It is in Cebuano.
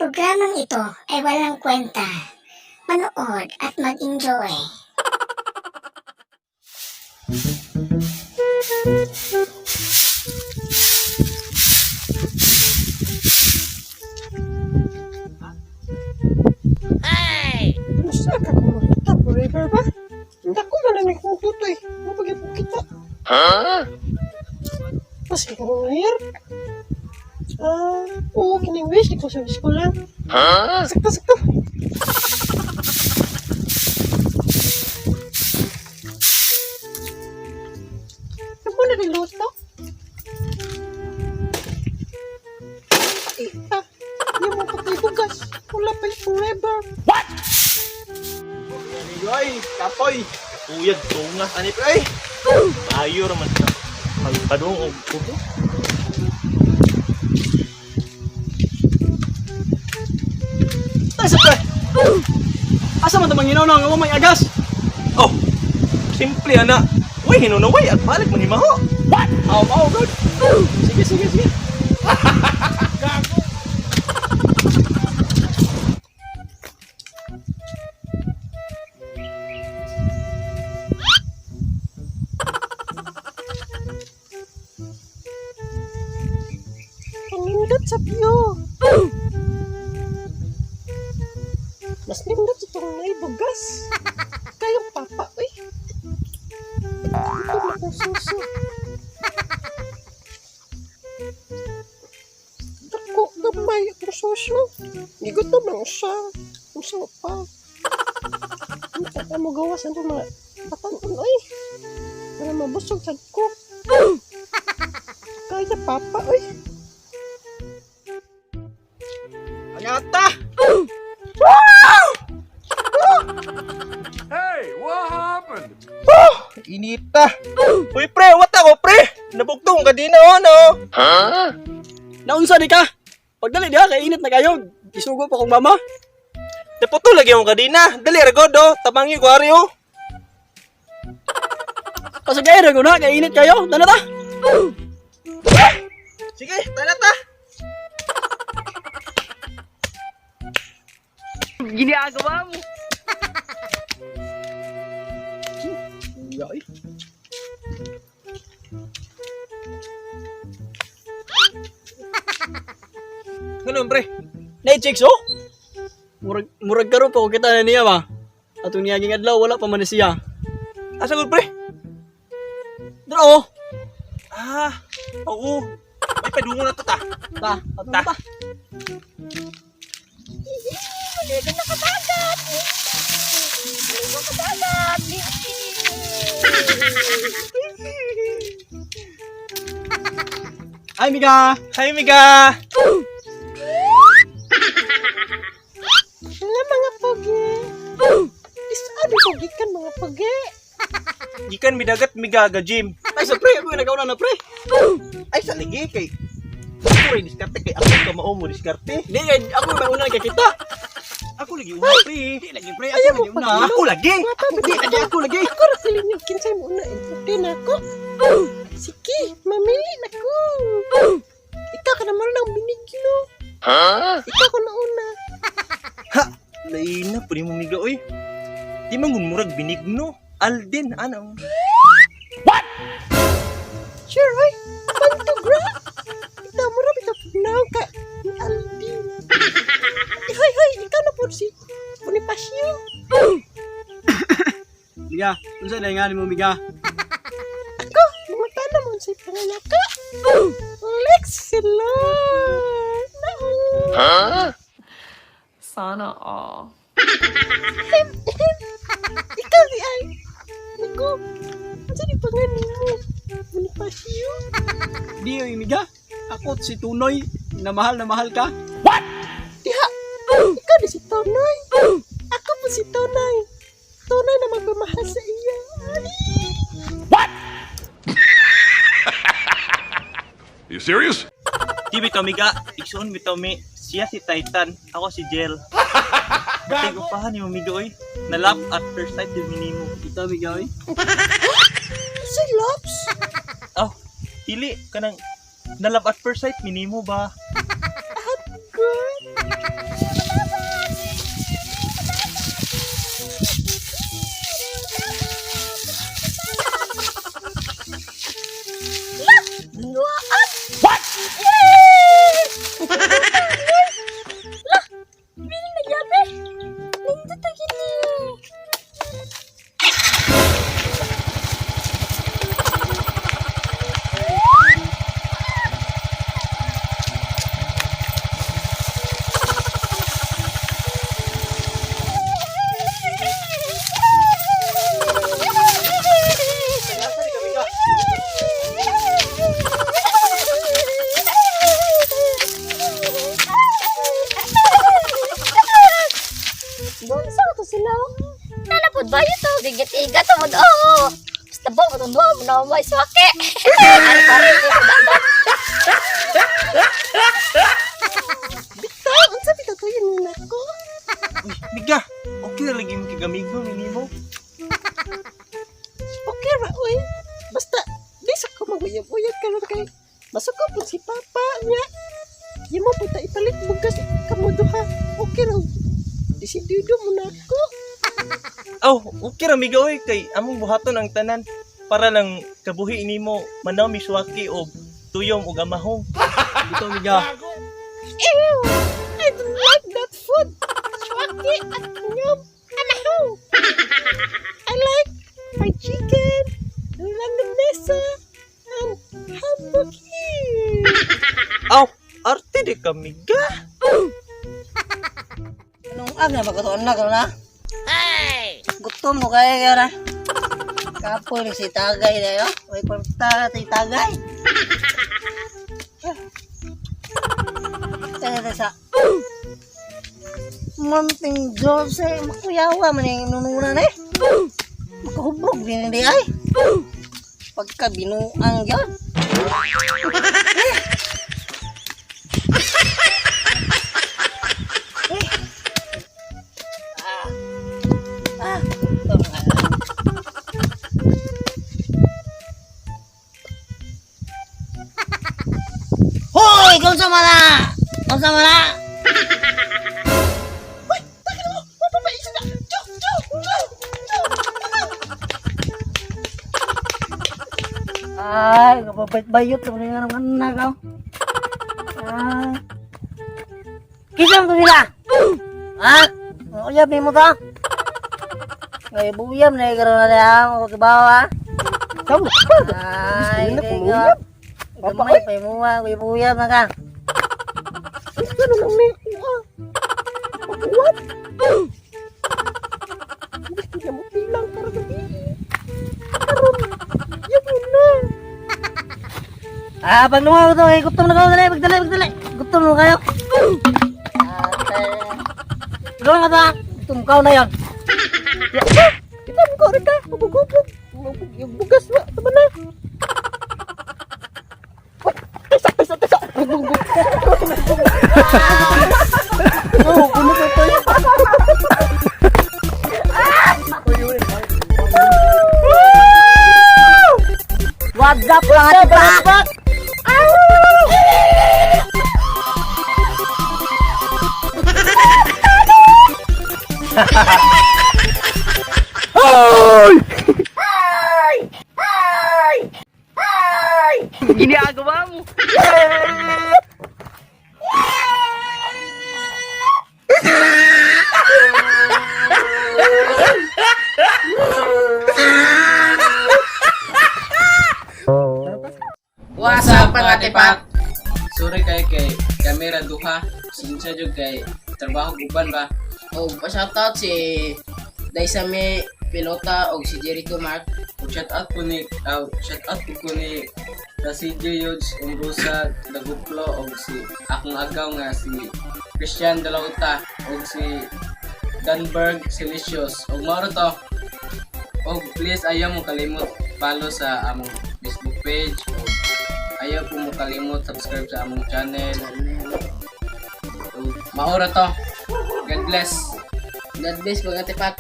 Programang ito ay walang kwenta. Manood at mag-enjoy. Musta ka kung makita forever ba? Dako man na kong tutoy. Mapagay po kita. Huh? Mas ikaw ngayon? Ah, oo, kining wish. Di ko sa wish ko lang. Huh? Sakto, sakto. Ano na niluto? Ita, yung mo patay bugas. Wala pa yung forever. Ay, kapoy. Uyag tunga ani pre. Ay. Maayo ra man ta. Pagpadung og kubo. Tay sa pre. Asa man tamang hinaw nga may agas? Oh. Simple ana. Uy, hinunaway at balik man himaho. What? Aw, aw, good. Sige, sige, sige. Ang nindot sa view. Mas nindot itong may bugas. Kayong papa, uy. Ito na kong suso. Dako, gamay akong suso. Gigutom lang siya. Ang pa. Ang tata mo gawas ang mga batanon, uy. Para mabusog sad ko. Kaya papa, uy. Pangata. Hey, what happened? Inita. Uy pre, what ako pre? Nabugtong ka din oh, no? Naunsa di ka? Pagdali diha kay init na kayo. Isugo pa kong mama. Naputo lagi akong kadina. Dali ra god oh. Tabangi ko ari oh. Pasagay ra ko na kay init kayo. Dana ta. Sige, tara ta. Ginagawa mo. Yay. Ganun pre. Nay chicks oh. Murag murag karon pa ko kita na niya ba. Atong niaging adlaw wala pa man ni siya. Asa gud pre? Dra oh. Ah, oo. May padungo na to ta. Ta, atong Ta. ta. Ay, Mika! Hi Miga. Hello mga pogi. Isabi pogi kan mga pogi. Gikan midagat Miga ga gym. Ay, sa pre! Ako yung nagauna na, pre! Ay sa ligi kay ako rin diskarte kay ako ka mao mo diskarte. Hindi, kay ako yung mauna kay kita. Ako lagi una pre. Hindi, lagi, pre. Ako Ayaw mo lagi una. pag- Ako lagi. Hindi, lagi ako lagi. Ako ra feeling yung kinsay mo una entertain ako. Sige, mamili na ko. Ikaw ka naman lang binigyo. Ikaw ko na una. Ha, laina pud mo Miga oy. Di man gun murag binigno. Alden ano. Sure, oy. Pantugra. Ikaw mo ra bitaw pugnaw ka ni Alvin. Eh, hoy, hoy, ikaw na po si Bonifacio. Miga, unsa na nga ni mo, Miga? Ako, mga tanan mo sa pangalaka. Lex sila. Nao. Sana all. Ikaw di ay. Naku, ano di pangalan mo? Bonifacio? Di, oy, Miga. Ako si Tunoy, na mahal ka. Diha, ikaw di si Tonoy. Ako po si Tonoy. Tonoy na magmamahal sa iya. Ay! You serious? Di bitaw Miga, igsuon bitaw mi. Siya si Titan, ako si Jel. Batay upahan ni mo Miga oy. Nalap at first sight yung minimo. Ito, Miga, oy. Si Lops? Oh, dili kanang nalap at first sight minimo ba? Good. Tiga-tiga to mo oh. Basta ba mo no mo may swake. Ari-ari ko dapat. Bitaw, unsa bitaw to yun nako? Uy, miga. Okay na lagi mo kigamigo ni nimo. Okay ra oy. Basta di sa ko maguyab-uyab karon kay masuko po si papa niya. Imo po ta ipalit bugas kamo duha. Okay ra. Desidido mo na ako. Aw, okay ra miga oy kay among buhaton ang tanan para lang kabuhi nimo manaw mi suwaki og tuyom og amahong. Bitaw miga. Ew! I don't like that food. Swaki at ngam anahaw. I like fried chicken, lamesa, and hamburger. Aw, arte di ka miga. Anong ag na pagkatuon na karon na? Ay! Gutom mo kaya kayo na. Kapoy ni si tagay na yo. May kwarta si tagay. Kaya sa Manting Jose, makuyawa man yung inununa na eh. Makahubog din hindi ay. Pagka binuang yun. Ah, gutom na. Hoy, kung sa mana? Kung sa mana? Ay, kapabait-bayot naman yung anak anak ako. Ah. Kisang to sila? Ha? Uyab ni mo to? Ngay buyam na karon na lang ako kibawa. Tama. Ay, na kay kumuyab. Gamay pa mo ah, buyam na ka. Ano lang ni? Ah. What? Gusto niya mo tilang para gabi. Karon, yun mo na. Ah, pag lungaw to, eh, gutom na kayo, dali, pagdali, pagdali. Gutom na kayo. Ah, Gutom na ba? Gutom ka na yon. Kita mo ko rin ka. Hubog-hubog. Yung bugas wa. Tama na. Uy, Tesa, tesa, tesa. Hubog-hubog. Oh, gulo ko tayo. What's up, mga tipak? Ginagawa mo. What's up mga tipak? Sorry kay kay kamera duha. Sinsya jud kay trabaho guban ba. Og pa-shoutout si Daisame Pilota og si Jericho Mark. Og shout out po ni shout out po ko ni Rasidio Yods Umbrusa Daguplo og si akong agaw nga si Christian Dalauta og si Danberg Silicious og mao ra to. Og please ayaw mo kalimot follow sa among Facebook page og ayaw po mo kalimot subscribe sa among channel. Og mao ra to. God bless. God bless mga tipak.